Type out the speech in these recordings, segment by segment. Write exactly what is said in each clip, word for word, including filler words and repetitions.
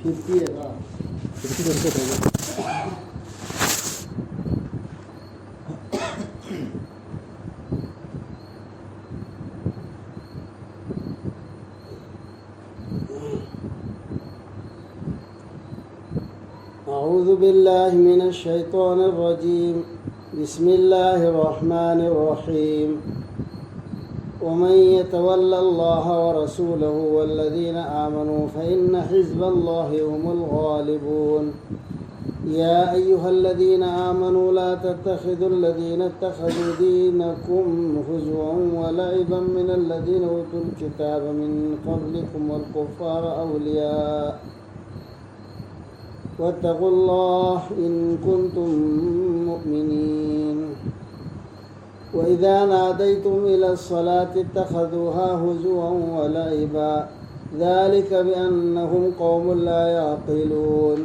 Fifty ꯍꯥꯏꯕ꯫ Fifty ꯀꯩꯅꯣ ꯇꯧꯗ꯭ꯔꯕ? أعوذ بالله من الشيطان الرجيم. بسم الله الرحمن الرحيم. ومن يتول الله ورسوله والذين آمنوا فإن حزب الله هم الغالبون. يا أيها الذين آمنوا لا تتخذوا الذين اتخذوا دينكم هزوا ولعبا من الذين أوتوا الكتاب من قبلكم والكفار أولياء واتقوا الله إن كنتم مؤمنين. وإذا ناديتم إلى الصلاة اتخذوها هزوا ولعبا ذلك بأنهم قوم لا يعقلون.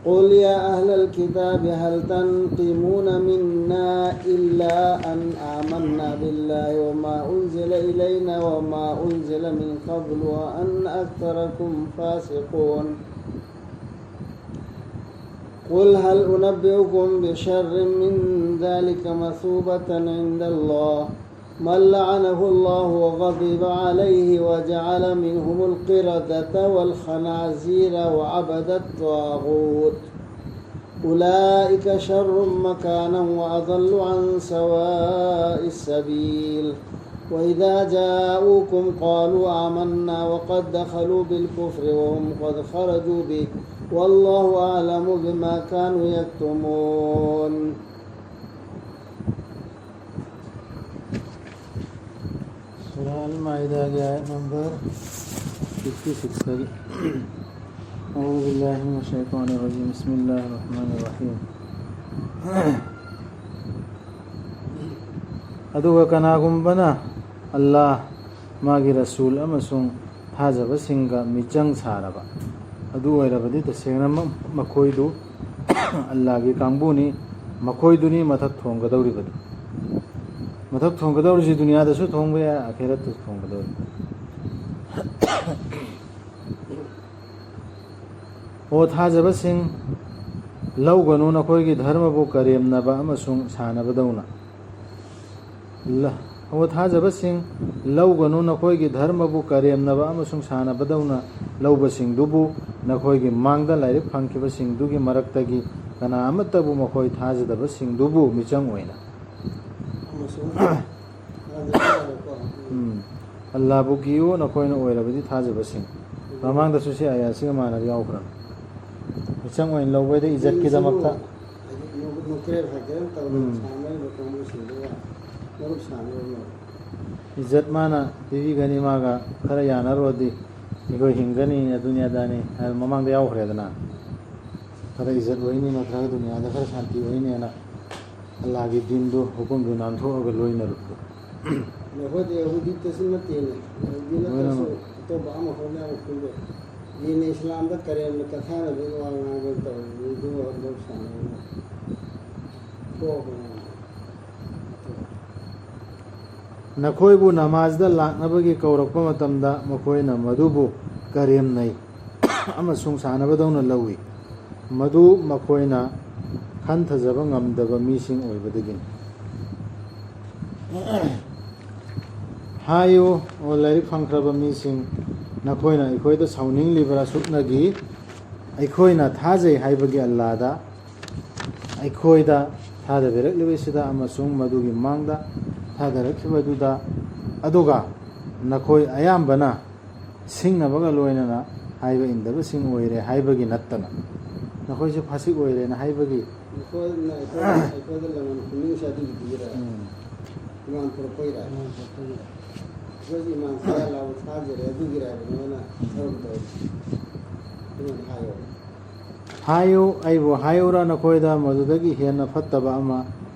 قل يا أهل الكتاب هل تنقمون منا إلا أن آمنا بالله وما أنزل إلينا وما أنزل من قبل وأن أكثركم فاسقون. قل هل أنبئكم بشر من ذلك مثوبة عند الله من لعنه الله وغضب عليه وجعل منهم القردة والخنازير وعبد الطاغوت أولئك شر مكانا وأضل عن سواء السبيل. وإذا جاءوكم قالوا آمنا وقد دخلوا بالكفر وهم قد خرجوا به والله أعلم بما كانوا يكتمون. ꯁꯨꯔꯥ ꯑꯜ ꯃꯥꯏꯗꯥꯒꯤ ꯑꯥꯌꯠ ꯅꯝꯕꯔ ꯐꯤꯐꯇꯤ ꯁꯤꯛꯁꯇꯒꯤ꯫ أعوذ بالله من الشيطان الرجيم. بسم الله الرحمن الرحيم. ꯑꯗꯨꯒ ꯀꯅꯥꯒꯨꯝꯕꯅ ꯑꯜꯂꯥꯍ, ꯃꯥꯒꯤ ꯔꯁꯨꯜ ꯑꯃꯁꯨꯡ ꯊꯥꯖꯕꯁꯤꯡꯒ ꯃꯤꯆꯪ ꯁꯥꯔꯕ, ꯑꯗꯨ ꯑꯣꯏꯔꯕꯗꯤ ꯇꯁꯦꯡꯅ ꯃ-, ꯃꯈꯣꯏꯗꯨ ꯑꯜꯂꯥꯍꯒꯤ ꯀꯥꯡꯕꯨꯅꯤ, ꯃꯈꯣꯏꯗꯨꯅꯤ ꯃꯊꯛ ꯊꯣꯡꯒꯗꯧꯔꯤꯕꯗꯨ꯫ ꯃꯊꯛ ꯊꯣꯡꯒꯗꯧꯔꯤꯁꯤ ꯗꯨꯅꯤꯌꯥꯗꯁꯨ ꯊꯣꯡꯕ ꯌꯥꯏ, ꯑꯥꯈꯤꯔꯠꯇꯁꯨ ꯊꯣꯡꯒꯗꯧꯔꯤ꯫ ꯑꯣ ꯊꯥꯖꯕꯁꯤꯡ, ꯂꯧꯒꯅꯨ ꯅꯈꯣꯏꯒꯤ ꯙꯔꯃꯕꯨ ꯀꯔꯦꯝꯅꯕ ꯑꯃꯁꯨꯡ ꯁꯥꯟꯅꯕꯗꯧꯅ꯫ ꯂ-, ꯑꯣ ꯊꯥꯖꯕꯁꯤꯡ, ꯂꯧꯒꯅꯨ ꯅꯈꯣꯏꯒꯤ ꯙꯔꯃꯕꯨ ꯀꯔꯦꯝꯅꯕ ꯑꯃꯁꯨꯡ ꯁꯥꯟꯅꯕꯗꯧꯅ ꯂꯧꯕꯁꯤꯡꯗꯨꯕꯨ, ꯅꯈꯣꯏꯒꯤ ꯃꯥꯡꯗ ꯂꯥꯏꯔꯤꯛ ꯐꯪꯈꯤꯕꯁꯤꯡꯗꯨꯒꯤ ꯃꯔꯛꯇꯒꯤ ꯀꯅꯥ ꯑꯃꯠꯇꯕꯨ ꯃꯈꯣꯏ ꯊꯥꯖꯗꯕꯁꯤꯡꯗꯨꯕꯨ ꯃꯤꯆꯪ ꯑꯣꯏꯅ꯫ ꯑꯃꯁꯨꯡ ꯊꯥꯖꯕ ꯌꯥꯕꯀꯣ꯫ ꯎꯝ꯫ ꯑꯜꯂꯥꯕꯨ ꯀꯤꯌꯨ, ꯅꯈꯣꯏꯅ ꯑꯣꯏꯔꯕꯗꯤ ꯊꯥꯖꯕꯁꯤꯡ꯫ ꯃꯃꯥꯡꯗꯁꯨ ꯁꯤ ꯑꯥꯌꯥꯠꯁꯤꯒ ꯃꯥꯟꯅꯕ ꯌꯥꯎꯈ꯭ꯔꯕꯅꯤ꯫ ꯃꯤꯆꯪ ꯑꯣꯏꯅ ꯂꯧꯕꯩꯗ ꯏꯖꯠꯀꯤꯗꯃꯛꯇ꯫ ꯍꯥꯏꯗꯤ ꯅꯣ-, ꯅꯣꯀ꯭ꯔꯦꯞ ꯍꯥꯏꯒꯦꯔꯥ ꯇꯧꯔꯒ ꯎꯝ꯫ ꯁꯥꯟꯅꯔꯤꯕ ꯀꯥꯡꯕꯨꯁꯤꯡꯗꯨꯒ ꯃꯔꯨꯞ ꯁꯥꯟꯅꯔꯨꯅꯨ꯫ ꯏꯖꯠ ꯃꯥꯅ ꯄꯤꯕꯤꯒꯅꯤ, ꯃꯥꯒ ꯈꯔ ꯌꯥꯅꯔꯨꯔꯗꯤ ꯑꯩꯈꯣꯏ ꯍꯤꯡꯒꯅꯤ, ꯑꯗꯨꯅꯤ ꯑꯗꯥꯅꯤ ꯍꯥꯏꯕ ꯃꯃꯥꯡꯗ ꯌꯥꯎꯈ꯭ꯔꯦꯗꯅ꯫ ꯈꯔ ꯏꯖꯠ ꯑꯣꯏꯅꯤ, ꯅꯠꯇ꯭ꯔꯒ ꯗꯨꯅꯤꯌꯥꯗ ꯈꯔ ꯁꯥꯟꯇꯤ ꯑꯣꯏꯅꯤꯅ ꯑꯜꯂꯥꯒꯤ ꯗꯤꯟꯗꯨ, ꯍꯨꯀꯨꯝꯗꯨ ꯅꯥꯟꯊꯣꯛꯑꯒ ꯂꯣꯏꯅꯔꯨꯕꯗꯣ꯫ ꯅꯈꯣꯏꯗꯤ ꯌꯍꯨꯗꯤꯇꯁꯨ ꯅꯠꯇꯦꯅꯦ, ꯌꯍꯨꯗꯤ ꯅꯠꯇ꯭ꯔꯁꯨ ꯂꯣꯏꯅꯃꯛ꯫ ꯑꯇꯣꯞꯄ ꯑꯃꯈꯛꯅ ꯑꯃꯨꯛ ꯈꯪꯗꯦ꯫ ꯗꯤꯟ ꯏꯁꯂꯥꯝꯗ ꯀꯔꯦꯝꯅ ꯀꯊꯥꯅꯕꯒꯤ ꯋꯥ ꯉꯥꯡꯗꯅ ꯇꯧꯔꯤꯕꯗꯨ ꯃꯔꯨꯞ ꯁꯥꯟꯅꯔꯨꯅꯨ꯫ ꯇꯣꯛꯑꯣ꯫ ꯅꯈꯣꯏꯕꯨ ꯅꯃꯥꯖꯗ ꯂꯥꯛꯅꯕꯒꯤ ꯀꯧꯔꯛꯄ ꯃꯇꯝꯗ ꯃꯈꯣꯏꯅ ꯃꯗꯨꯕꯨ ꯀꯔꯦꯝꯅꯩ ꯑꯃꯁꯨꯡ ꯁꯥꯟꯅꯕꯗꯧꯅ ꯂꯧꯏ꯫ ꯃꯗꯨ ꯃꯈꯣꯏꯅ ꯈꯟꯊꯖꯕ ꯉꯝꯗꯕ ꯃꯤꯁꯤꯡ ꯑꯣꯏꯕꯗꯒꯤꯅꯤ꯫ ꯍꯥꯏꯌꯨ, ꯑꯣ ꯂꯥꯏꯔꯤꯛ ꯐꯪꯈ꯭ꯔꯕ ꯃꯤꯁꯤꯡ, ꯅꯈꯣꯏꯅ ꯑꯩꯈꯣꯏꯗ ꯁꯥꯎꯅꯤꯡꯂꯤꯕ꯭ꯔꯥ? ꯁꯨꯞꯅꯒꯤ ꯑꯩꯈꯣꯏꯅ ꯊꯥꯖꯩ ꯍꯥꯏꯕꯒꯤ ꯑꯜꯂꯥꯗ ꯑꯩꯈꯣꯏꯗ ꯊꯥꯗꯕꯤꯔꯛꯂꯤꯕꯁꯤꯗ ꯑꯃꯁꯨꯡ ꯃꯗꯨꯒꯤ ꯃꯃꯥꯡꯗ ꯊꯥꯗꯔꯛꯈꯤꯕꯗꯨꯗ, ꯑꯗꯨꯒ ꯅꯈꯣꯏ ꯑꯌꯥꯝꯕꯅ ꯁꯤꯡꯅꯕꯒ ꯂꯣꯏꯅꯅ ꯍꯥꯏꯕ ꯏꯟꯗꯕꯁꯤꯡ ꯑꯣꯏꯔꯦ ꯍꯥꯏꯕꯒꯤ ꯅꯠꯇꯅ, ꯅꯈꯣꯏꯁꯦ ꯐꯥꯁꯤꯛ ꯑꯣꯏꯔꯦꯅ ꯍꯥꯏꯕꯒꯤ ꯅꯈꯣꯏꯅ ꯑꯩꯈꯣꯏ-, ꯑꯩꯈꯣꯏꯗ ꯂꯃꯟ ꯈꯨꯝꯅꯤꯡꯉꯤꯁꯦ ꯑꯗꯨꯒꯤꯗꯨꯒꯤꯔ? ꯎꯝ꯫ ꯏꯃꯥꯟ ꯄꯨꯔꯛꯄꯒꯤꯔ? ꯏꯃꯥꯟ ꯄꯨꯔꯛꯄꯒꯤꯔ? ꯑꯩꯈꯣꯏꯁꯦ ꯏꯃꯥꯟ ꯈꯔ ꯂꯥꯎꯕ ꯊꯥꯖꯔꯦ, ꯑꯗꯨꯒꯤꯔ ꯍꯥꯏꯕ ꯅꯉꯣꯟꯗ ꯎꯝ꯫ ꯊꯕꯛ ꯇꯧꯔꯤꯁꯦ? ꯑꯗꯨꯃꯥꯏꯅ ꯍꯥꯏꯌꯣ꯫ ꯍꯥꯏꯌꯨ, ꯑꯩꯕꯨ ꯍꯥꯏꯌꯨꯔꯥ ꯅꯈꯣꯏꯗ ꯃꯗꯨꯗꯒꯤ ꯍꯦꯟꯅ ꯐꯠꯇꯕ ꯑꯃ,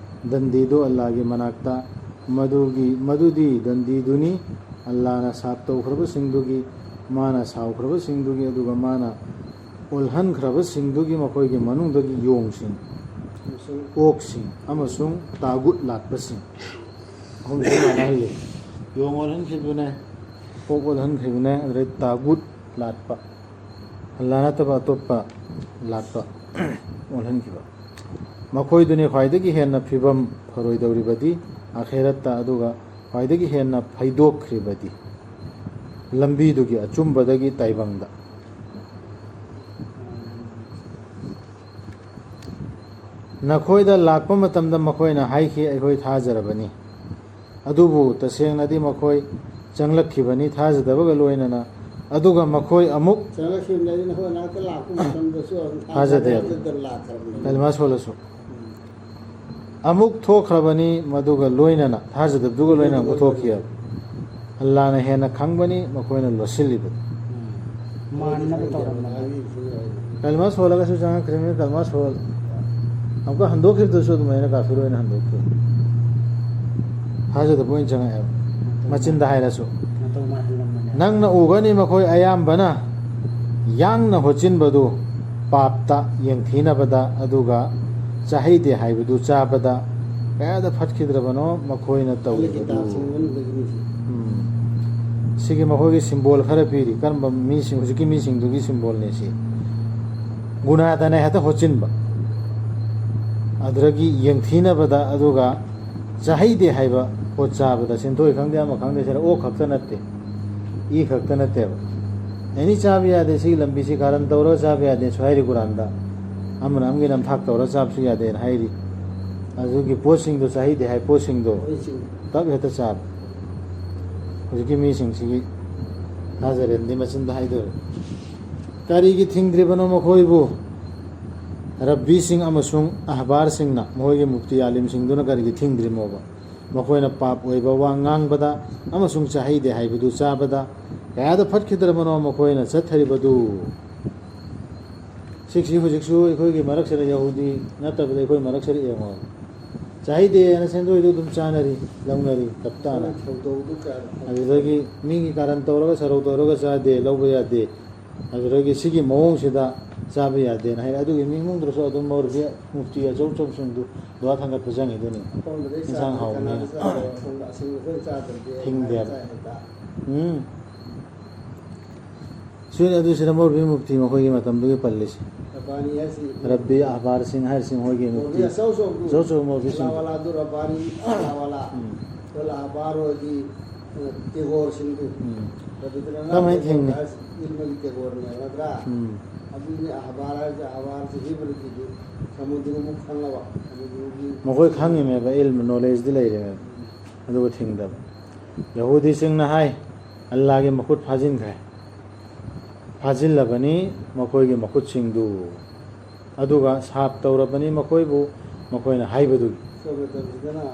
ꯗꯟꯗꯤꯗꯨ ꯑꯜꯂꯥꯒꯤ ꯃꯅꯥꯛꯇ, ꯃꯗꯨꯒꯤ, ꯃꯗꯨꯗꯤ ꯗꯟꯗꯤꯗꯨꯅꯤ, ꯑꯜꯂꯥꯅ ꯁꯥꯞ ꯇꯧꯈ꯭ꯔꯕꯁꯤꯡꯗꯨꯒꯤ, ꯃꯥꯅ ꯁꯥꯎꯈ꯭ꯔꯕꯁꯤꯡꯗꯨꯒꯤ, ꯑꯗꯨꯒ ꯃꯥꯅ ꯑꯣꯜꯍꯟꯈ꯭ꯔꯕꯁꯤꯡꯗꯨꯒꯤ ꯃꯈꯣꯏꯒꯤ ꯃꯅꯨꯡꯗꯒꯤ ꯌꯣꯡꯁꯤꯡ, ꯑꯣꯛꯁꯤꯡ ꯑꯃꯁꯨꯡ ꯇꯥꯒꯨꯠ ꯂꯥꯠꯄꯁꯤꯡ꯫ ꯑꯍꯨꯝꯁꯤ ꯃꯥꯟꯅꯍꯜꯂꯤ꯫ ꯌꯣꯡ ꯑꯣꯜꯍꯟꯈꯤꯕꯅꯦ, ꯑꯣꯛ ꯑꯣꯜꯍꯟꯈꯤꯕꯅꯦ, ꯑꯗꯨꯗꯩ ꯇꯥꯒꯨꯠ ꯂꯥꯠꯄ꯫ ꯑꯜꯂꯥꯍ ꯅꯠꯇꯕ ꯑꯇꯣꯞꯄ ꯂꯥꯠꯄ ꯑꯣꯜꯍꯟꯈꯤꯕ꯫ ꯃꯈꯣꯏꯗꯨꯅꯤ ꯈ꯭ꯋꯥꯏꯗꯒꯤ ꯍꯦꯟꯅ ꯐꯤꯕꯝ ꯐꯔꯣꯏꯗꯧꯔꯤꯕꯗꯤ ꯑꯥꯈꯤꯔꯠꯇ, ꯑꯗꯨꯒ ꯈ꯭ꯋꯥꯏꯗꯒꯤ ꯍꯦꯟꯅ ꯐꯩꯗꯣꯛꯈ꯭ꯔꯤꯕꯗꯤ ꯂꯝꯕꯤꯗꯨꯒꯤ ꯑꯆꯨꯝꯕꯗꯒꯤ ꯇꯥꯏꯕꯪꯗ꯫ ꯅꯈꯣꯏꯗ ꯂꯥꯛꯄ ꯃꯇꯝꯗ ꯃꯈꯣꯏꯅ ꯍꯥꯏꯈꯤ, "ꯑꯩꯈꯣꯏ ꯊꯥꯖꯔꯕꯅꯤ"꯫ ꯑꯗꯨꯕꯨ ꯇꯁꯦꯡꯅꯗꯤ ꯃꯈꯣꯏ ꯆꯪꯂꯛꯈꯤꯕꯅꯤ ꯊꯥꯖꯗꯕꯒ ꯂꯣꯏꯅꯅ, ꯑꯗꯨꯒ ꯃꯈꯣꯏ ꯑꯃꯨꯛ ꯆꯪꯂꯛꯈꯤꯕꯅꯤ꯫ ꯑꯩꯗꯤ ꯅꯈꯣꯏ ꯅꯥꯛꯇ ꯂꯥꯛꯄ ꯃꯇꯝꯗꯁꯨ ꯑꯗꯨꯝ ꯊꯥꯖꯗꯦ꯫ ꯊꯥꯖꯗꯅ ꯂꯥꯛꯈ꯭ꯔꯕꯅꯤ꯫ ꯀꯂꯃꯥ ꯁꯣꯜꯂꯁꯨ꯫ ꯎꯝ꯫ ꯑꯃꯨꯛ ꯊꯣꯛꯈ꯭ꯔꯕꯅꯤ, ꯃꯗꯨꯒ ꯂꯣꯏꯅꯅ, ꯊꯥꯖꯗꯕꯗꯨꯒ ꯂꯣꯏꯅꯅ ꯑꯃꯨꯛ ꯊꯣꯛꯈꯤ꯫ ꯑꯜꯂꯥꯅ ꯍꯦꯟꯅ ꯈꯪꯕꯅꯤ ꯃꯈꯣꯏꯅ ꯂꯣꯠꯁꯤꯜꯂꯤꯕꯗꯨ꯫ ꯃꯥꯟꯅꯕ ꯇꯧꯔꯝꯕꯅꯤ꯫ ꯀꯂꯃꯥ ꯁꯣꯜꯂꯒꯁꯨ ꯆꯪꯉꯛꯈ꯭ꯔꯤꯕꯅꯤ, ꯀꯂꯃꯥ ꯁꯣꯜ ꯑꯃꯨꯛꯀ ꯍꯟꯗꯣꯛꯈꯤꯕꯗꯨꯁꯨ ꯑꯗꯨꯃꯥꯏꯅ ꯀꯥꯐꯤꯔ ꯑꯣꯏꯅ ꯍꯟꯗꯣꯛꯈꯤ꯫ ꯊꯥꯖꯗꯕ ꯑꯣꯏꯅ ꯆꯪꯉꯛꯑꯦꯕ, ꯃꯆꯤꯟꯗ ꯍꯥꯏꯔꯁꯨ꯫ ꯃꯇꯧ ꯃꯥꯜꯍꯜꯂꯝꯕꯅꯦ꯫ ꯅꯪꯅ ꯎꯒꯅꯤ ꯃꯈꯣꯏ ꯑꯌꯥꯝꯕꯅ ꯌꯥꯡꯅ ꯍꯣꯠꯆꯤꯟꯕꯗꯨ ꯄꯥꯞꯇ, ꯌꯦꯡꯊꯤꯅꯕꯗ, ꯑꯗꯨꯒ ꯆꯥꯍꯩꯗꯦ ꯍꯥꯏꯕꯗꯨ ꯆꯥꯕꯗ ꯀꯌꯥꯗ ꯐꯠꯈꯤꯗ꯭ꯔꯕꯅꯣ ꯃꯈꯣꯏꯅ ꯇꯧꯔꯤꯕꯗꯨ꯫ ꯀꯤꯇꯥꯕꯁꯤꯡ ꯃꯅꯨꯡꯗꯒꯤ ꯃꯤꯁꯦ꯫ ꯎꯝ꯫ ꯁꯤꯒꯤ ꯃꯈꯣꯏꯒꯤ ꯁꯤꯝꯕꯣꯜ ꯈꯔ ꯄꯤꯔꯤ꯫ ꯀꯔꯝꯕ ꯃꯤꯁꯤꯡ, ꯍꯧꯖꯤꯛꯀꯤ ꯃꯤꯁꯤꯡꯗꯨꯒꯤ ꯁꯤꯝꯕꯣꯜꯅꯤ ꯁꯤ꯫ ꯒꯨꯅꯥꯗꯅ ꯍꯦꯛꯇ ꯍꯣꯠꯆꯤꯟꯕ꯫ ꯑꯗꯨꯗꯒꯤ ꯌꯦꯡꯊꯤꯅꯕꯗ, ꯑꯗꯨꯒ ꯆꯥꯍꯩꯗꯦ ꯍꯥꯏꯕ ꯄꯣꯠ ꯆꯥꯕꯗ, ꯁꯦꯟꯊꯣꯏ ꯈꯪꯗꯦ, ꯑꯃ ꯈꯪꯗꯦ, ꯁꯤꯔ ꯑꯣꯛ ꯈꯛꯇ ꯅꯠꯇꯦ, ꯏ ꯈꯛꯇ ꯅꯠꯇꯦꯕ꯫ ꯑꯦꯅꯤ ꯆꯥꯕ ꯌꯥꯗꯦ, ꯁꯤꯒꯤ ꯂꯝꯕꯤꯁꯤ ꯀꯥꯔꯟ ꯇꯧꯔꯒ ꯆꯥꯕ ꯌꯥꯗꯦꯁꯨ ꯍꯥꯏꯔꯤ ꯀꯨꯔꯥꯟꯗ꯫ ꯑꯃꯅ ꯑꯃꯒꯤ ꯅꯝꯊꯥꯛ ꯇꯧꯔꯒ ꯆꯥꯕꯁꯨ ꯌꯥꯗꯦꯅ ꯍꯥꯏꯔꯤ꯫ ꯑꯗꯨꯒꯤ ꯄꯣꯠꯁꯤꯡꯗꯣ, ꯆꯥꯍꯩꯗꯦ ꯍꯥꯏ ꯄꯣꯠꯁꯤꯡꯗꯣ ꯇꯞ ꯍꯦꯛꯇ ꯆꯥꯕ꯫ ꯍꯧꯖꯤꯛꯀꯤ ꯃꯤꯁꯤꯡꯁꯤꯒꯤ ꯅꯥꯖꯔꯦꯟꯗꯤ ꯃꯆꯤꯟꯗ ꯍꯥꯏꯗꯣꯔꯦ꯫ ꯀꯔꯤꯒꯤ ꯊꯤꯡꯗ꯭ꯔꯤꯕꯅꯣ ꯃꯈꯣꯏꯕꯨ? ꯔꯕꯕꯤꯁꯤꯡ ꯑꯃꯁꯨꯡ ꯑꯍꯕꯥꯔꯁꯤꯡꯅ, ꯃꯈꯣꯏꯒꯤ ꯃꯨꯐꯇꯤ ꯑꯥꯂꯤꯝꯁꯤꯡꯗꯨꯅ ꯀꯔꯤꯒꯤ ꯊꯤꯡꯗ꯭ꯔꯤꯃꯣꯕ? ꯃꯈꯣꯏꯅ ꯄꯥꯞ ꯑꯣꯏꯕ ꯋꯥ ꯉꯥꯡꯕꯗ ꯑꯃꯁꯨꯡ ꯆꯥꯍꯩꯗꯦ ꯍꯥꯏꯕꯗꯨ ꯆꯥꯕꯗ ꯀꯌꯥꯗ ꯐꯠꯈꯤꯗ꯭ꯔꯕꯅꯣ ꯃꯈꯣꯏꯅ ꯆꯠꯊꯔꯤꯕꯗꯨ? ꯁꯤꯛꯁꯤ ꯍꯧꯖꯤꯛꯁꯨ ꯑꯩꯈꯣꯏꯒꯤ ꯃꯔꯛꯁꯤꯗ ꯌꯍꯨꯗꯤ ꯅꯠꯇꯕꯗ ꯑꯩꯈꯣꯏ ꯃꯔꯛꯁꯤꯗ ꯌꯦꯡꯉꯣ꯫ ꯆꯥꯍꯩꯗꯦꯅ ꯁꯦꯟꯗꯣꯏꯗꯨ ꯑꯗꯨꯝ ꯆꯥꯅꯔꯤ, ꯂꯧꯅꯔꯤ, ꯇꯞ ꯇꯥꯅ꯫ ꯊꯧꯗꯣꯛꯇꯨ ꯀꯌꯥ ꯑꯗꯨꯗꯒꯤ ꯃꯤꯒꯤ ꯀꯥꯔꯟ ꯇꯧꯔꯒ, ꯁꯔꯧ ꯇꯧꯔꯒ ꯆꯥꯗꯦ, ꯂꯧꯕ ꯌꯥꯗꯦ꯫ ꯑꯗꯨꯗꯒꯤ ꯁꯤꯒꯤ ꯃꯑꯣꯡꯁꯤꯗ ꯆꯥꯕ ꯌꯥꯗꯦꯅ ꯍꯥꯏ꯫ ꯑꯗꯨꯒꯤ ꯃꯤ ꯏꯃꯨꯡꯗꯨꯁꯨ ꯑꯗꯨꯝ ꯃꯧꯔꯨꯕꯤ ꯃꯨꯐꯇꯤ ꯑꯆꯧ ꯑꯆꯧꯕꯁꯤꯡꯗꯨ ꯗꯨꯋꯥ ꯊꯥꯡꯒꯠꯄ ꯆꯪꯉꯤꯗꯨꯅꯤ꯫ ꯑꯀꯣꯟꯕꯗꯩ ꯏꯟꯁꯥꯡ ꯆꯥꯗ꯭ꯔꯗꯤ ꯍꯥꯎꯕꯅꯤꯅ꯫ ꯀꯅꯥꯗ ꯆꯥꯗꯣꯏꯕ? ꯑꯁꯣꯝꯗ ꯑꯁꯤꯡꯕ ꯑꯩꯈꯣꯏꯅ ꯆꯥꯗ꯭ꯔꯗꯤ ꯊꯤꯡꯗꯦꯕ꯫ ꯀꯅꯥꯗ ꯆꯥꯏ ꯍꯥꯏꯕ? ꯎꯝ꯫ ꯁꯤꯅꯤ ꯑꯗꯨꯁꯤꯅ ꯃꯧꯂꯚꯤ ꯃꯨꯐꯇꯤ ꯃꯈꯣꯏꯒꯤ ꯃꯇꯝꯗꯨꯒꯤ ꯄꯜꯂꯤꯁꯤ꯫ ꯔꯕꯥꯅꯤ ꯍꯥꯏꯁꯤ ꯔꯕꯕꯤ ꯑꯍꯕꯥꯔꯁꯤꯡ ꯍꯥꯏꯔꯤꯁꯤꯡ ꯍꯣꯏꯒꯤ ꯃꯧꯂꯚꯤ ꯃꯨꯐꯇꯤ꯫ ꯑꯆꯧ ꯑꯆꯧꯕꯗꯨ꯫ ꯑꯆꯧ ꯑꯆꯧꯕ ꯃꯧꯂꯚꯤꯁꯤꯡ꯫ ꯑꯂꯥꯋꯥꯂꯥꯗꯨ ꯔꯕꯥꯅꯤ ꯑꯂꯥꯋꯥꯂꯥ꯫ ꯎꯝ꯫ ꯑꯗꯨꯒ ꯑꯍꯕꯥꯔ ꯑꯣꯏꯗꯤ, ꯑ, ꯇꯦꯒꯣꯔꯁꯤꯡꯗꯨ꯫ ꯎꯝ꯫ ꯔꯕꯤꯟꯗ꯭ꯔꯅꯥꯊ ꯀꯃꯥꯏꯅ ꯇꯦꯒꯣꯔ ꯊꯦꯡꯅꯩ? ꯍꯥꯏꯁꯤ ꯏꯜꯃꯒꯤ ꯇꯦꯒꯣꯔꯅꯦ ꯅꯠꯇ꯭ꯔꯥ? ꯎꯝ꯫ ꯑꯗꯨꯅꯤ ꯑꯍꯕꯥꯔ ꯍꯥꯏꯁꯦ, ꯑꯍꯕꯥꯔꯁꯦ ꯍꯤꯕ꯭ꯔꯨꯒꯤꯗꯤ ꯁꯃꯨꯗ꯭ꯔꯃꯨꯛ ꯈꯪꯉꯕ꯫ ꯁꯃꯨꯗ꯭ꯔꯒꯤ ꯃꯈꯣꯏ ꯈꯪꯉꯤꯃꯦꯕ, ꯏꯜꯃ ꯅꯣꯂꯦꯖꯇꯤ ꯂꯩꯔꯦꯃꯦꯕ꯫ ꯑꯗꯨꯒ ꯊꯤꯡꯗꯕ꯫ ꯌꯍꯨꯗꯤꯁꯤꯡꯅ ꯍꯥꯏ, "ꯑꯜꯂꯥꯒꯤ ꯃꯈꯨꯠ ꯐꯥꯖꯤꯟꯈ꯭ꯔꯦ꯫ ꯐꯥꯖꯤꯜꯂꯕꯅꯤ ꯃꯈꯣꯏꯒꯤ ꯃꯈꯨꯠꯁꯤꯡꯗꯨ꯫ ꯑꯗꯨꯒ ꯁꯥꯞ ꯇꯧꯔꯕꯅꯤ ꯃꯈꯣꯏꯕꯨ, ꯃꯈꯣꯏꯅ ꯍꯥꯏꯕꯗꯨꯒꯤ"꯫ ꯁꯣꯝ ꯃꯇꯝꯁꯤꯗꯅ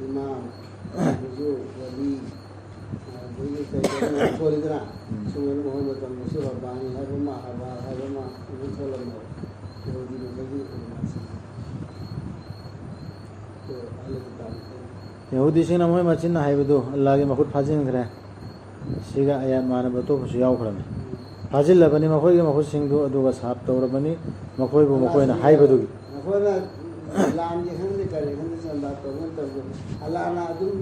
ꯏꯃꯥꯝ ꯑꯗꯨꯁꯨ ꯋꯥꯂꯤ, ꯑꯗꯒꯤ ꯀꯩ ꯀꯩꯅꯣ ꯃꯌꯥꯝ ꯊꯣꯛꯂꯤꯗꯅ꯫ ꯎꯝ꯫ ꯁꯨꯝꯕ ꯃꯈꯣꯏ ꯃꯇꯝꯗꯁꯨ ꯔꯕꯥꯅꯤ ꯍꯥꯏꯕ ꯑꯃ, ꯑꯍꯕꯥꯔ ꯍꯥꯏꯕ ꯑꯃ ꯑꯗꯨꯝ ꯊꯣꯛꯂꯝꯃꯦꯕ꯫ ꯌꯍꯨꯗꯤ ꯃꯈꯩꯒꯤ ꯎꯂꯃꯥꯁꯤꯡ꯫ ꯑꯗꯣ ꯑꯍꯜ ꯀꯤꯇꯥꯕ ꯃꯈꯩ꯫ ꯌꯍꯨꯗꯤꯁꯤꯡꯅ ꯃꯣꯏ ꯃꯆꯤꯟꯅ ꯍꯥꯏꯕꯗꯨ ꯑꯜꯂꯥꯒꯤ ꯃꯈꯨꯠ ꯐꯥꯖꯤꯟꯈ꯭ꯔꯦ꯫ ꯁꯤꯒ ꯑꯌꯥꯠ ꯃꯥꯟꯅꯕ ꯑꯇꯣꯞꯄꯁꯨ ꯌꯥꯎꯈ꯭ꯔꯃꯤ꯫ ꯐꯥꯖꯤꯜꯂꯕꯅꯤ ꯃꯈꯣꯏꯒꯤ ꯃꯈꯨꯠꯁꯤꯡꯗꯨ, ꯑꯗꯨꯒ ꯁꯥꯞ ꯇꯧꯔꯕꯅꯤ ꯃꯈꯣꯏꯕꯨ ꯃꯈꯣꯏꯅ ꯍꯥꯏꯕꯗꯨꯒꯤ꯫ ꯅꯈꯣꯏꯅ ꯂꯥꯟꯒꯤ ꯈꯪꯗꯦ ꯀꯔꯤ ꯈꯪꯗꯦ ꯆꯟꯗꯥ ꯇꯧꯕ ꯇꯧꯕ ꯑꯜꯂꯥꯅ ꯑꯗꯨꯝ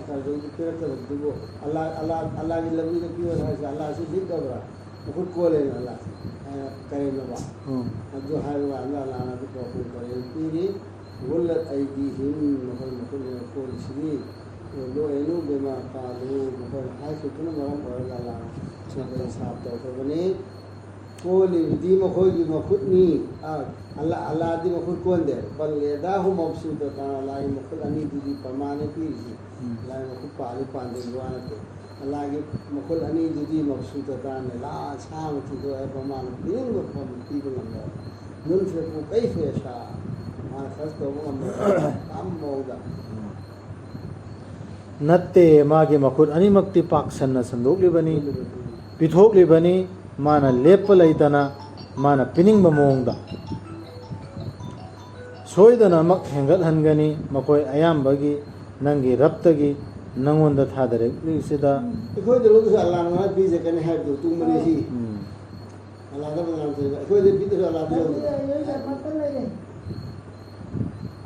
ꯀꯔꯖꯧꯗꯨ ꯄꯤꯔꯛꯀꯗꯕꯗꯨꯕꯨ ꯑꯜꯂꯥ, ꯑꯜꯂꯥ, ꯑꯜꯂꯥꯒꯤ ꯂꯝꯕꯤꯗ ꯄꯤꯌꯣ ꯍꯥꯏꯔꯁꯦ ꯑꯜꯂꯥꯁꯤ ꯂꯤꯛꯑꯕ꯭ꯔꯥ? ꯃꯈꯨꯠ ꯀꯣꯜꯂꯦꯅ ꯑꯜꯂꯥꯁꯤ꯫ ꯑ, ꯀꯔꯦꯝꯅꯕ꯫ ꯎꯝ꯫ ꯑꯗꯨ ꯍꯥꯏꯕ ꯀꯥꯟꯗ ꯑꯜꯂꯥꯅ ꯑꯗꯨ ꯄꯥꯎꯈꯨꯝ ꯀꯔꯦꯝ ꯄꯤꯔꯤ꯫ ꯒꯨꯜꯂꯠ ꯑꯩꯗꯤꯍꯤꯝ ꯃꯈꯣꯏ ꯃꯈꯨꯠꯅ ꯀꯣꯜꯂꯤꯁꯤꯅꯤ꯫ ꯂꯨꯏꯅꯨ ꯕꯤꯃꯥ ꯀꯥꯂꯨ ꯃꯈꯣꯏꯅ ꯍꯥꯏꯈꯤꯕꯗꯨꯅ ꯃꯔꯝ ꯑꯣꯏꯔꯒ ꯑꯜꯂꯥꯅ ꯃꯈꯣꯏ ꯁꯥꯞ ꯇꯧꯈ꯭ꯔꯕꯅꯤ꯫ ꯀꯣꯜꯂꯤꯕꯗꯤ ꯃꯈꯣꯏꯒꯤ ꯃꯈꯨꯠꯅꯤ꯫ ꯑ, ꯑꯜꯂꯥ, ꯑꯜꯂꯥꯗꯤ ꯃꯈꯨꯠ ꯀꯣꯟꯗꯦ꯫ ꯕꯜ ꯌꯗꯥꯍꯨ ꯃꯕꯁꯨꯇꯇꯥꯟ, ꯑꯜꯂꯥꯒꯤ ꯃꯈꯨꯠ ꯑꯅꯤꯗꯨꯗꯤ ꯄ꯭ꯔꯃꯥꯟꯅꯦ ꯄꯤꯔꯤꯁꯤ꯫ ꯎꯝ꯫ ꯑꯜꯂꯥꯒꯤ ꯃꯈꯨꯠ ꯄꯥꯜꯂꯤ ꯄꯥꯟꯗꯦꯒꯤ ꯋꯥ ꯅꯠꯇꯦ꯫ ꯑꯜꯂꯥꯒꯤ ꯃꯈꯨꯠ ꯑꯅꯤꯗꯨꯗꯤ ꯃꯕꯁꯨꯇꯇꯥꯟꯅꯦ꯫ ꯂꯥ ꯁꯥꯡꯅ ꯊꯤꯗꯣꯛꯑꯦ, ꯃꯃꯥꯅ ꯄꯤꯅꯤꯡꯕ ꯃꯐꯝꯗ ꯄꯤꯕ ꯉꯝꯃꯦ꯫ ꯌꯨꯟꯐꯤꯀꯨ ꯀꯩꯐ ꯌꯁꯥ꯫ ꯃꯥꯅ ꯈꯔ ꯇꯧꯕ ꯉꯝꯕ ꯑꯄꯥꯝꯕ ꯃꯑꯣꯡꯗ꯫ ꯅꯠꯇꯦ, ꯃꯥꯒꯤ ꯃꯈꯨꯠ ꯑꯅꯤꯃꯛꯇꯤ ꯄꯥꯛ ꯁꯟꯅ ꯁꯟꯗꯣꯛꯂꯤꯕꯅꯤ, ꯄꯤꯊꯣꯛꯂꯤꯕꯅꯤ, ꯃꯥꯅ ꯂꯦꯞꯄ ꯂꯩꯇꯅ ꯃꯥꯅ ꯄꯤꯅꯤꯡꯕ ꯃꯑꯣꯡꯗ꯫ ꯁꯣꯏꯗꯅꯃꯛ ꯍꯦꯟꯒꯠꯍꯟꯒꯅꯤ ꯃꯈꯣꯏ ꯑꯌꯥꯝꯕꯒꯤ ꯅꯪꯒꯤ ꯔꯕꯇꯒꯤ ꯅꯪꯉꯣꯟꯗ ꯊꯥꯗꯔꯛꯂꯤꯁꯤꯗ꯫ ꯑꯩꯈꯣꯏꯗ ꯂꯧꯗꯁꯨ ꯑꯜꯂꯥꯅ ꯃꯥꯅ ꯄꯤꯖꯒꯅꯤ ꯍꯥꯏꯕꯗꯨ ꯇꯨꯡꯕꯅꯤ ꯁꯤ꯫ ꯎꯝ꯫ ꯑꯜꯂꯥꯗ ꯕꯗꯅꯥꯝ ꯇꯧꯔꯤꯕ꯫ ꯑꯩꯈꯣꯏꯗ ꯄꯤꯗꯁꯨ ꯑꯜꯂꯥꯗ ꯂꯧꯗꯦ꯫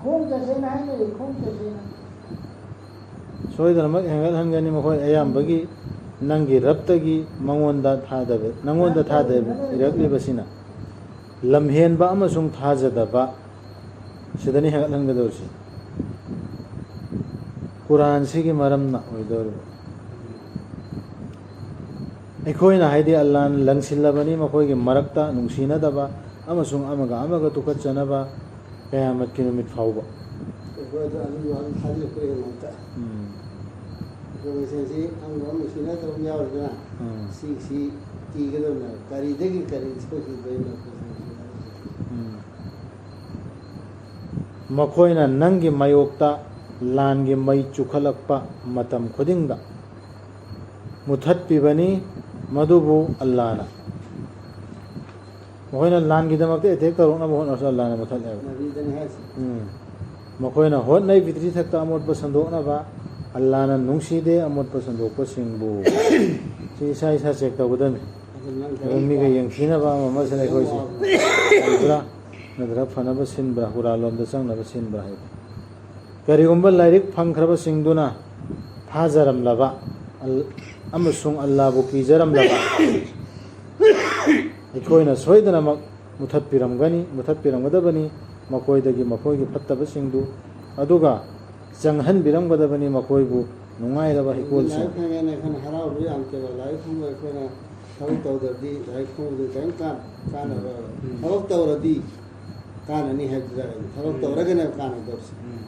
ꯈꯣꯡ ꯆꯠꯁꯦꯅ ꯍꯥꯏꯅꯔꯤ, ꯈꯣꯡ ꯆꯠꯁꯦꯅ꯫ ꯁꯣꯏꯗꯅꯃꯛ ꯍꯦꯟꯒꯠꯍꯟꯒꯅꯤ ꯃꯈꯣꯏ ꯑꯌꯥꯝꯕꯒꯤ ꯅꯪꯒꯤ ꯔꯕꯇꯒꯤ ꯃꯉꯣꯟꯗ ꯊꯥꯗꯕ, ꯅꯪꯉꯣꯟꯗ ꯊꯥꯗꯕꯤꯔꯛꯂꯤꯕꯁꯤꯅ ꯂꯝꯍꯦꯟꯕ ꯑꯃꯁꯨꯡ ꯊꯥꯖꯗꯕ ꯁꯤꯗꯅꯤ ꯍꯦꯟꯒꯠꯍꯟꯒꯗꯧꯔꯤꯁꯤ꯫ ꯀꯨꯔꯥꯟꯁꯤꯒꯤ ꯃꯔꯝꯅ ꯑꯣꯏꯗꯧꯔꯤꯕ꯫ ꯑꯩꯈꯣꯏꯅ, ꯍꯥꯏꯗꯤ ꯑꯜꯂꯥꯍꯅ ꯂꯪꯁꯤꯜꯂꯕꯅꯤ ꯃꯈꯣꯏꯒꯤ ꯃꯔꯛꯇ ꯅꯨꯡꯁꯤꯅꯗꯕ ꯑꯃꯁꯨꯡ ꯑꯃꯒ ꯑꯃꯒ ꯇꯨꯀꯠꯆꯅꯕ ꯀꯌꯥꯃꯠꯀꯤ ꯅꯨꯃꯤꯠ ꯐꯥꯎꯕ꯫ ꯑꯩꯈꯣꯏ ꯑꯗꯨ, ꯑꯗꯨꯒꯤ ꯋꯥꯗꯨ ꯊꯥꯖꯤꯜꯂꯛꯄ ꯌꯦꯡꯉꯣ ꯑꯝꯇ꯫ ꯎꯝ꯫ ꯑꯩꯈꯣꯏ ꯃꯁꯦꯟꯁꯤ ꯑꯃꯒ ꯑꯃ ꯅꯨꯡꯁꯤꯅꯗꯕ ꯑꯃ ꯌꯥꯎꯔꯤꯗꯅ, ꯎꯝ꯫ ꯁꯤ, ꯁꯤ ꯀꯤꯒꯗꯕꯅꯦꯕ꯫ ꯀꯔꯤꯗꯒꯤ ꯀꯔꯤ ꯁꯣꯏꯈꯤꯗꯣꯏꯅꯣ ꯑꯩꯈꯣꯏ ꯃꯁꯦꯟ ꯁꯨꯃꯥꯏꯅ ꯇꯧꯕꯁꯦ? ꯎꯝ꯫ ꯃꯈꯣꯏꯅ ꯅꯪꯒꯤ ꯃꯥꯌꯣꯛꯇ ꯂꯥꯟꯒꯤ ꯃꯩ ꯆꯨꯈꯠꯂꯛꯄ ꯃꯇꯝ ꯈꯨꯗꯤꯡꯗ ꯃꯨꯊꯠꯄꯤꯕꯅꯤ, ꯃꯗꯨꯕꯨ ꯑꯜꯂꯥꯍꯅ꯫ ꯃꯈꯣꯏꯅ ꯂꯥꯟꯒꯤꯗꯃꯛꯇ ꯑꯦꯇꯦꯛ ꯇꯧꯔꯛꯅꯕ ꯍꯣꯠꯅꯔꯁꯨ ꯑꯜꯂꯥꯍꯅ ꯃꯨꯊꯠꯂꯦꯕ꯫ ꯅꯕꯤꯗꯅꯤ ꯍꯥꯏꯁꯦ꯫ ꯎꯝ꯫ ꯃꯈꯣꯏꯅ ꯍꯣꯠꯅꯩ ꯐꯤꯇ꯭ꯔꯤ ꯊꯛꯇ ꯑꯃꯣꯠꯄ ꯁꯟꯗꯣꯛꯅꯕ, ꯑꯜꯂꯥꯍꯅ ꯅꯨꯡꯁꯤꯗꯦ ꯑꯃꯣꯠꯄ ꯁꯟꯗꯣꯛꯄꯁꯤꯡꯕꯨ꯫ ꯁꯤ ꯏꯁꯥ ꯏꯁꯥ ꯆꯦꯛ ꯇꯧꯒꯗꯕꯅꯤ꯫ ꯑꯗꯨ ꯅꯪ ꯑꯗꯨ ꯃꯤꯒ ꯌꯦꯡꯊꯤꯅꯕ ꯑꯃ ꯑꯃꯁꯤꯅ ꯑꯩꯈꯣꯏꯁꯦ ꯇꯧꯕ꯭ꯔꯥ? ꯅꯠꯇ꯭ꯔꯒ ꯐꯅꯕ ꯁꯤꯟꯕ꯭ꯔꯥ, ꯍꯨꯔꯥꯜꯂꯣꯝꯗ ꯆꯪꯅꯕ ꯁꯤꯟꯕ꯭ꯔꯥ ꯍꯥꯏꯕ꯫ ꯀꯔꯤꯒꯨꯝꯕ ꯂꯥꯏꯔꯤꯛ ꯐꯪꯈ꯭ꯔꯕꯁꯤꯡꯗꯨꯅ ꯊꯥꯖꯔꯝꯂꯕ ꯑꯜ-, ꯑꯃꯁꯨꯡ ꯑꯜꯂꯥꯕꯨ ꯀꯤꯖꯔꯝꯂꯕ, ꯑꯩꯈꯣꯏꯅ ꯁꯣꯏꯗꯅꯃꯛ ꯃꯨꯊꯠꯄꯤꯔꯝꯒꯅꯤ, ꯃꯨꯊꯠꯄꯤꯔꯝꯒꯗꯕꯅꯤ ꯃꯈꯣꯏꯗꯒꯤ ꯃꯈꯣꯏꯒꯤ ꯐꯠꯇꯕꯁꯤꯡꯗꯨ, ꯑꯗꯨꯒ ꯆꯪꯍꯟꯕꯤꯔꯝꯒꯗꯕꯅꯤ ꯃꯈꯣꯏꯕꯨ ꯅꯨꯡꯉꯥꯏꯔꯕ ꯍꯩꯀꯣꯜꯁꯤꯡ꯫ ꯂꯥꯏꯔꯤꯛ ꯐꯪꯉꯦꯅ ꯑꯩꯈꯣꯏꯅ ꯍꯔꯥꯎꯕ ꯌꯥꯝ ꯇꯧꯕ, ꯂꯥꯏꯔꯤꯛ ꯐꯪꯕ ꯑꯩꯈꯣꯏꯅ ꯊꯕꯛ ꯇꯧꯗ꯭ꯔꯗꯤ ꯂꯥꯏꯔꯤꯛ ꯐꯪꯕꯗꯨ ꯀꯔꯤꯝ ꯀꯥꯟ-, ꯀꯥꯟꯅꯔꯣꯏ꯫ ꯎꯝ꯫ ꯊꯕꯛ ꯇꯧꯔꯗꯤ ꯀꯥꯟꯅꯅꯤ ꯍꯥꯏꯕꯗꯨꯗ ꯊꯕꯛ ꯎꯝ꯫ ꯇꯧꯔꯒꯅꯦꯕ ꯀꯥꯟꯅꯗꯧꯔꯤꯁꯦ꯫ ꯎꯝ꯫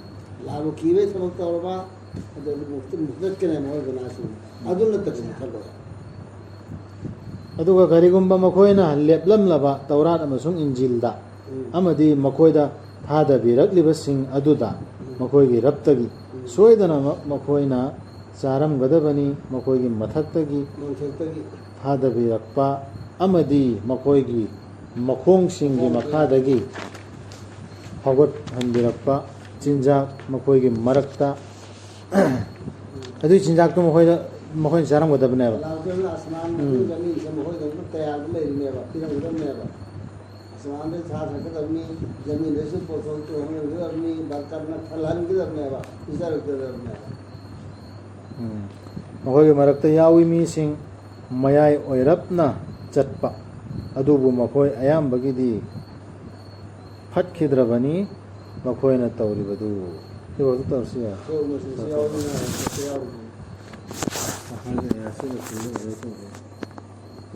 ꯂꯥꯕꯨ ꯀꯤꯕꯩ ꯊꯕꯛ ꯇꯧꯔꯕ, ꯑꯗꯨ ꯃꯨꯛꯇ-, ꯃꯨꯛꯇꯠꯀꯅꯦꯕ ꯃꯣꯏ ꯒꯨꯅꯥꯁꯤꯡ꯫ ꯑꯗꯨ ꯅꯠꯇꯗꯤ ꯃꯨꯛꯊꯠꯂꯣꯏ꯫ ꯑꯗꯨꯒ ꯀꯔꯤꯒꯨꯝꯕ ꯃꯈꯣꯏꯅ ꯂꯦꯞꯂꯝꯂꯕ ꯇꯧꯔꯥꯠ ꯑꯃꯁꯨꯡ ꯏꯟꯖꯤꯜꯗ ꯎꯝ꯫ ꯑꯃꯗꯤ ꯃꯈꯣꯏꯗ ꯊꯥꯗꯕꯤꯔꯛꯂꯤꯕꯁꯤꯡ ꯑꯗꯨꯗ ꯎꯝ꯫ ꯃꯈꯣꯏꯒꯤ ꯔꯕꯇꯒꯤ ꯎꯝ꯫ ꯁꯣꯏꯗꯅꯃꯛ ꯃꯈꯣꯏꯅ ꯆꯥꯔꯝꯒꯗꯕꯅꯤ, ꯃꯈꯣꯏꯒꯤ ꯃꯊꯛꯇꯒꯤ ꯃꯊꯛꯇꯒꯤ꯫ ꯊꯥꯗꯕꯤꯔꯛꯄ ꯑꯃꯗꯤ ꯃꯈꯣꯏꯒꯤ ꯃꯈꯣꯡꯁꯤꯡꯒꯤ ꯃꯈꯣꯡ꯫ ꯃꯈꯥꯗꯒꯤ ꯍꯧꯒꯠꯍꯟꯕꯤꯔꯛꯄ ꯆꯤꯟꯖꯥꯛ ꯃꯈꯣꯏꯒꯤ ꯃꯔꯛꯇ, ꯑꯗꯨꯒꯤ ꯆꯤꯟꯖꯥꯛꯇꯨ ꯃꯈꯣꯏꯗ, ꯃꯈꯣꯏꯅ ꯆꯥꯔꯝꯒꯗꯕꯅꯦꯕ꯫ ꯂꯥꯎꯗꯅ ꯑꯁꯃꯥꯟ ꯎꯝ꯫ ꯃꯅꯨꯡꯗ ꯃꯤ ꯃꯈꯣꯏꯗ ꯇꯌꯥꯔꯗ ꯂꯩꯔꯤꯅꯦꯕ, ꯄꯤꯔꯝꯒꯗꯕꯅꯦꯕ꯫ ꯑꯁꯃꯥꯟꯗ ꯁꯥ ꯁꯟꯒꯗꯕꯅꯤ, ꯖꯃꯤꯟꯗꯁꯨ ꯄꯣꯠꯊꯣꯛ ꯆꯣꯡꯍꯟꯒꯗꯕꯅꯤ, ꯕꯔꯀꯠꯅ ꯊꯜꯍꯟꯒꯗꯕꯅꯦꯕ, ꯄꯤꯖꯔꯛꯀꯗꯕꯅꯦꯕ꯫ ꯎꯝ꯫ ꯃꯈꯣꯏꯒꯤ ꯃꯔꯛꯇ ꯌꯥꯎꯏ ꯃꯤꯁꯤꯡ ꯃꯌꯥꯏ ꯑꯣꯏꯔꯞꯅ ꯆꯠꯄ, ꯑꯗꯨꯕꯨ ꯃꯈꯣꯏ ꯑꯌꯥꯝꯕꯒꯤꯗꯤ ꯐꯠꯈꯤꯗ꯭ꯔꯕꯅꯤ ꯃꯈꯣꯏꯅ ꯇꯧꯔꯤꯕꯗꯨ꯫ ꯁꯤꯐꯥꯎꯗ ꯇꯧꯔꯁꯤ ꯌꯥꯏ꯫ ꯑꯩꯈꯣꯏ ꯎꯃꯔ ꯁꯤꯡꯁꯤ ꯌꯥꯎꯕꯅꯤꯅ ꯍꯧꯖꯤꯛꯇꯤ ꯌꯥꯎꯕꯅꯤ꯫ ꯑꯍꯥꯟꯕ ꯑꯁꯤꯅ ꯁꯤꯡꯗ ꯑꯣꯏꯔꯣꯏ ꯇꯧꯕ꯫